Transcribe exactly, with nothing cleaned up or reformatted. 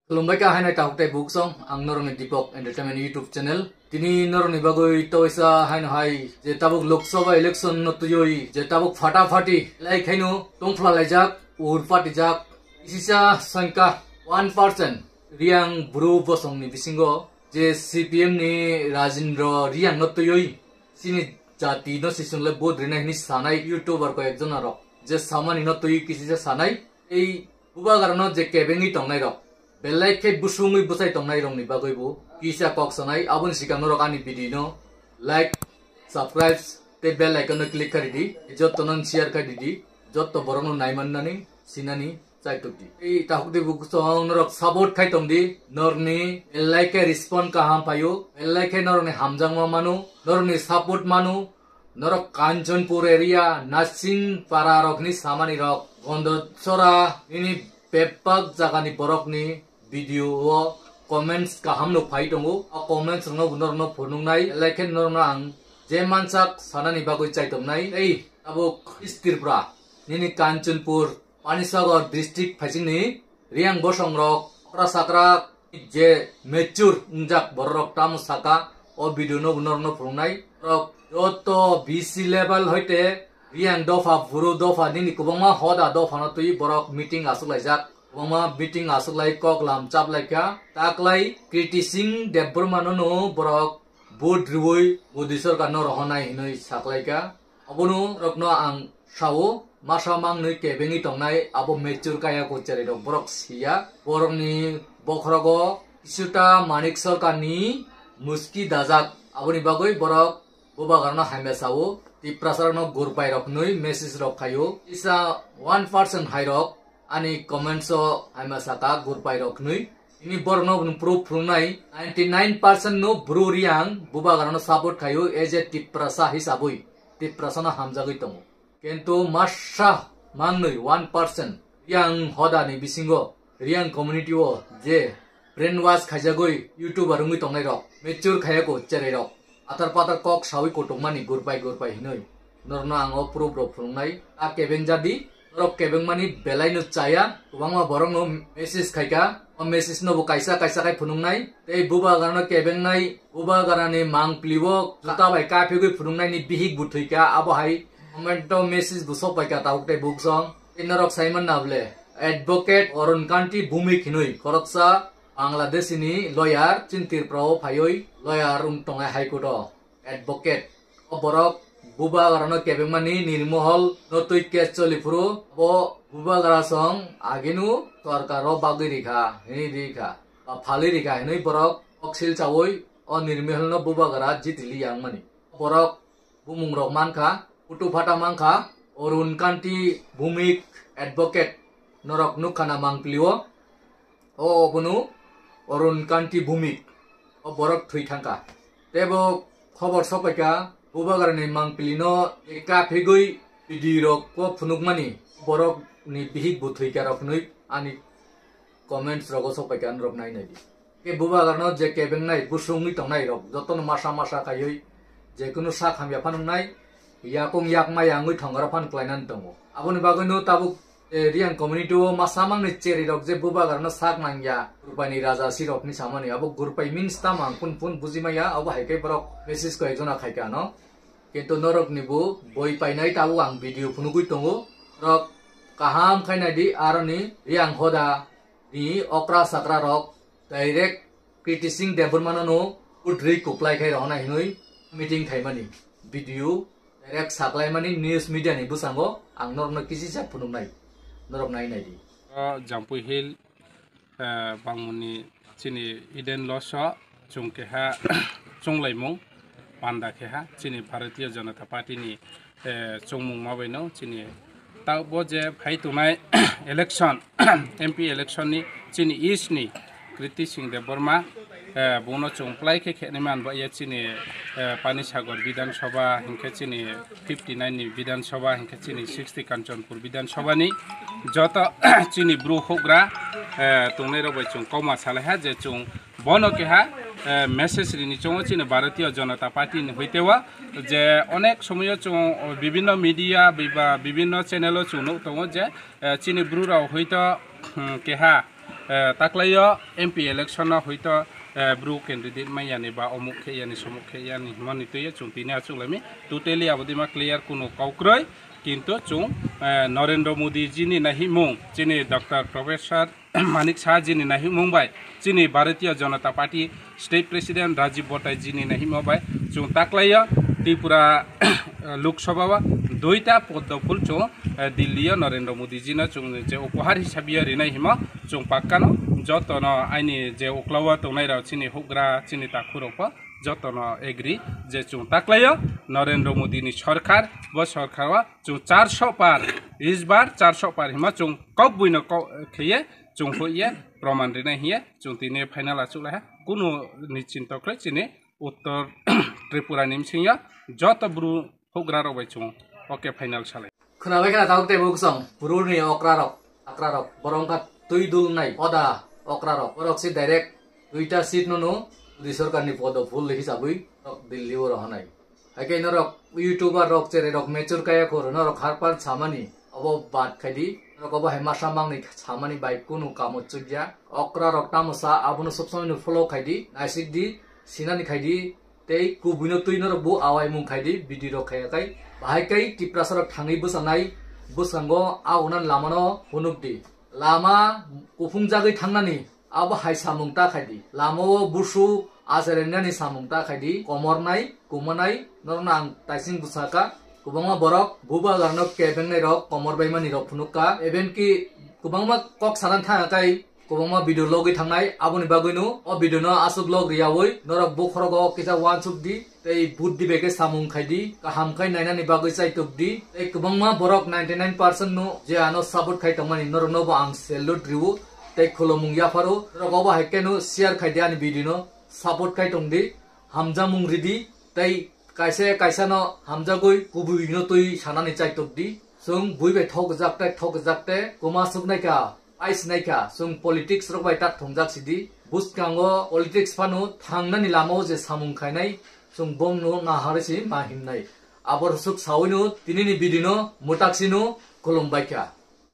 Khulumbai kha haino takhuk tei buksong, ang norokni Deepak Entertainment YouTube channel. Tini norokni bagwi toisa haino hai je tabuk Lok Sabha election no twiwi je tabuk phatapati lai khaino tongphla laijak, ur patijak, kisisa sangka one percent Riang bru bosongni bisingo je C P M ni Rajendra Riang no twiwi chini jati no sisung le vote rinai hini sanai YouTuber ko ekjon arok je samani no twiwi kisisa sanai. Ei bubagrano je kebengwi tongnai rok, belai khe busungwi bwsai tongnai rokni bagwi bo kisa kok sanai. Aboni sikang norok ani video no like, subscribe tei bell icon no click kha ridi, jotto no share kha ridi, jotto borok no nai mannani sinani chaitok di. Ei takhuk di buksong norok support khai tong di, norokni belai khe respond kaham phaio, belai khe norokni hamjakma mano, norokni support mano. Norok Kanchanpur area, Nasing para rokni samani rok, Gondochora, nini bebak jagani borokni video o comments kaham no phai tongo. O comments rokno bo norokno phunuknai, belai khe norokno ang je mansak sanani bagwi chaitongnai. Ei, tabuk East Tripura, nini Kanchanpur, Panisagar district phaisingni Riang bosong rok, okra sakra je mature wngjak borok rok tamo saka, o video no bo norokno phunuknai. Borok joto B C level hoite Riang dopha, Bru dopha, nini kwbangma hoda dopha no twi borok meeting aswk laijak, kwbangma meeting aswk lai kok lam chap lai kha. Taklai Kriti Singh Debbarma no no borok vote rwui Modi sorkar no rohornai hinwi saklai kha. Abono rokno ang sao, masa mangnwi kebengwi tongnai abo mature kaya ko cherai rok borok siya. Borokni bokhorogo kisuta Manik Sarkarni muski dajak. Aboni bagwi borok bubagrano hamya sao, Tiprasa rokno gurpai rok hinwi message rok khaio. Kisa one percent hai rok ani comments o hamya saka gurpai rok hinwi. Ini borokno proof phunuknai ninety nine percent no Bru Riang bubagrano support khaio as a Tiprasa hisabwi. Tiprasano hamjagwi tongo. Kintu masa mangnwi one percent Riang hodani bisingo, Riang community o je brainwash khaijagwi YouTuber wngwi tongnai rok, mature khayako cherai rok, atar patar kok sawi kotongmani gurpai gurpai hinwi norokno ang o proof rok phunuknai. A kebeng jadi, norok kebengmani belaino chaya, kwbangma borokno message khaika, o message no bo kaisa kaisa khai phunuknai. Tei bubagrano kebengnai, bubagrani mangpili o juta bai kaphigwi phunuknaini bihik bo thwikha, abo hai comment o message bo sokpaikha tabuk tei buksong. Tei norok saiman na bole, Advocate Arun Kanti Bhumik hinwi khoroksa Bangladeshi ni lawyer, chini Tripura o phaiwi lawyer wng tongnai High Court o. Advocate. O borok bubagrano kebengmani Nirmohol no twi case choli phuru bo bubagra song aginu sorkar o bagwi rikha, hinwi rikha, ba phalwi rikha hinwi borok koksil chawi o Nirmohol no bubagra jitili yangmani. Borok bumung rok mankha, photo photo mankha, Arun Kanti Bhumik Advocate norok nukha na mangpili o. O obono Arun Kanti Bhumik, o borok thwi thangkha. Tei bo khobor sokpaikha, bubagrani mangpilino kaphigwi video rok o phunukmani borokni bihik bo thwikha rok hinwi ani comments rogo sokpaikha, norok nai naidi. Khe bubagrano je kebengnai, busungwi tongnai rok, jotono masa masa khaiwi, jekunu sak hamya phano wngnai, yakung yakma yangwi thongora phano klainani tongo. Aboni bagwino tabuk, eh, Riang community o masa mangni cheri rok je bubagrano sak nangya, Gurpaini raja sirokni samani, abo Gurpai means tamo ang phun phun bujimaya, abo hai khe borok message ko ekjona khaikha ano. Kintu norokni bo boi painai tabuk ang video phunugwi tongo. Norok kaham khainai di, aroni Riang hoda ni okra sakra rok direct Kriti Singh Debbarma no no udri kuplai khai rohornai hinwi meeting khaimani video direct saklaimani news media ni bwskango ang norokno kisisa phunuknai, norok nai nai di. O Jampui Hill, eh, bangmani chini Eden Lodge o chwng keha chwnglaimung panda keha chini Bharatiya Janata Party ni, eh, chwngmung ma baino chini ta bo je phai tongnai election, M P election ni chini East ni Kriti Singh Debbarma, eh, bono chwng plai khe khenai man ba ya chini, eh, Panisagar Bidhan Sabha hinkhe chini fifty nine ni Bidhan Sabha hinkhe chini sixty Kanchanpur Bidhan Sabha ni joto chini bru hugra, eh, tongnai rok bai chwng kokma salai ha je chwng bono keha, eh, message rini chongo chini Bharatiya Janata Party ni hoite o je onek somoyo chwng bibinno media biba bibinno channel o chwng nuk tongo je, eh, chini bru rok hoito, hmm, keha Eh, taklaio M P election no hoito, eh, bru candidate mai yani ba omuk khe yani somuk khe yani himani twiyo chwng tini achuk lami totally abodima clear kuno kok kwrwi, kintu chwng, eh, Narendra Modi jini nahimung chini Doctor Professor Manik Saha jini nahimung bai chini Bharatiya Janata Party State President Rajib Bhottai jini nahimo bai chwng taklaio Tripura Lok Sabha o duita poddo phul chwng, eh, Delhi o Narendra Modi jino chwng je upahar hisabiyo rinai himo chwng pakkano jotono aini je uklao tongnai rok chini hugra chini takhurok pho jotono agree je chwng taklaio Narendra Modi ni sorkar bo sorkar o chwng charso par isbar charso par himo chwng kok buino kok kheye chwng hoye proman rinai hiye chwng tini final achuk laha kunu ni chinta kwrwi chini Uttor Tripura ni bsingya joto bru hugra rok bai chwng oke final salai. Khwnabai khna tabuk tei buk song, bru ni okra rok, akra rok, borok wngkha twi dul nai, oda okra rok, borok si direct duita seat no no, Modi sorkar ni podo full hisabwi rok Delhi o rohonai. Hai khe norok YouTuber rok, cherai rok, mature kaya khoro, norok harpar samani, obo bad khaidi, norok obo hai masa mangni samani bai kunu kamo chukya. Okra rok tamo sa, abono sob somoi no follow khaidi, naisik di, sinani khaidi, tei kubuino twi norok bo awai mung khaidi, bidi rok khaya kai. Bahai kai Tiprasa rok thangwi bwsanai, bwskango agonan lamano phunuk di. Lama kuphung jagwi thangnani, abo hai samung ta khaidi. Lama o busu acharenani samung ta khaidi. Komornai, kumanai, norokno ang taising bwsaka. Kwbangma borok bubagarno kebengnai rok, komor baimani rok phunukka. Even ki kwbangma kok sanan thangya kai kwbangma video logwi thangnai. Aboni bagwino o video no aswk log riyawi norok bukhorogo kisa wansuk di. Tei buddhi bai khe samung khai di, kaham khai nainani bagwi chaitok di. Tei kwbangma borok ninety nine percent no je ano support khai tongmani norokno bo ang salute riwo tei khulumung yapharo. Norok obo hai khe no share khai di ani video no, support khai tong di, hamjakmung ri di. Tei kaisa kaisa no hamjagwi kubui no twi sanani chaitok di. Chwng bui bai thok jak tei thok jak tei kwma suk nai kha. Pai sinai kha, chwng politics rok bai tak thwngjak sidi. Bwskango politics phano thangnani lamao je samung khainai, chwng bomno naharwi si ma himnai. Abo rwswk sawino tinini bidino mwtaksino khulum bai kha.